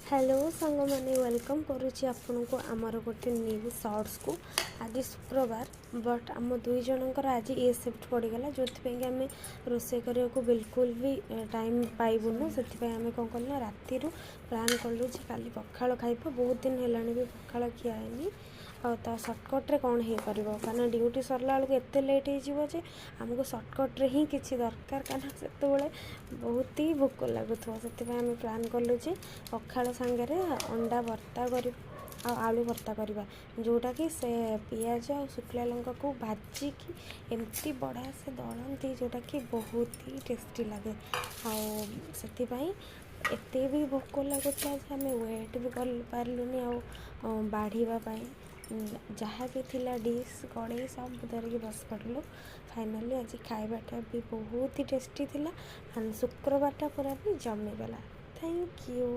Hello ସାଙ୍ଗମାନେ, welcome କରୁଛି ଆପଣଙ୍କୁ ଆମର ଗୋଟେ ନ୍ୟୁ ସର୍ଟସକୁ। ଆଜି ଶୁକ୍ରବାର, ବଟ୍ ଆମ ଦୁଇ ଜଣଙ୍କର ଆଜି ଏ ସିଫ୍ଟ ପଡ଼ିଗଲା, ଯେଉଁଥିପାଇଁ କି ଆମେ ରୋଷେଇ କରିବାକୁ ବିଲକୁଲ ବି ଟାଇମ୍ ପାଇବୁନୁ। ସେଥିପାଇଁ ଆମେ କ'ଣ କଲୁ ନା ରାତିରୁ ପ୍ଲାନ୍ କଲୁ ଯେ କାଲି ପଖାଳ ଖାଇବୁ। ବହୁତ ଦିନ ହେଲାଣି ବି ପଖାଳ ଖିଆ ହେଇନି। ଆଉ ତା ସର୍ଟକଟ୍ରେ କ'ଣ ହେଇପାରିବ? କାରଣ ଡ୍ୟୁଟି ସରିଲା ବେଳକୁ ଏତେ ଲେଟ୍ ହେଇଯିବ ଯେ ଆମକୁ ସର୍ଟକଟ୍ରେ ହିଁ କିଛି ଦରକାର, କାରଣ ସେତେବେଳେ ବହୁତ ହି ଭୋକ ଲାଗୁଥିବ। ସେଥିପାଇଁ ଆମେ ପ୍ଲାନ୍ କଲୁ ଯେ ପଖାଳ ସାଙ୍ଗରେ ଅଣ୍ଡା ଭର୍ତ୍ତା କରିବୁ ଆଉ ଆଳୁ ଭର୍ତ୍ତା କରିବା, ଯେଉଁଟାକି ସେ ପିଆଜ ଆଉ ଶୁଖିଲା ଲଙ୍କାକୁ ଭାଜିକି ଏମିତି ବଢ଼ିଆ ସେ ଦଳନ୍ତି, ଯେଉଁଟାକି ବହୁତ ହି ଟେଷ୍ଟି ଲାଗେ। ଆଉ ସେଥିପାଇଁ ଏତେ ବି ଭୋକ ଲାଗୁଥିଲା ଯେ ଆମେ ୱେଟ୍ ବି କରିପାରିଲୁନି। ଆଉ ବାଢ଼ିବା ପାଇଁ ଯାହା ବି ଥିଲା, ଡିସ୍, କଡ଼େଇ ସବୁ ଧରିକି ବସି ପଡ଼ିଲୁ। ଫାଇନାଲି ଆଜି ଖାଇବାଟା ବି ବହୁତ ହି ଟେଷ୍ଟି ଥିଲା ଆଣ୍ଡ ଶୁକ୍ରବାରଟା ପୁରା ବି ଜମିଗଲା। Thank you.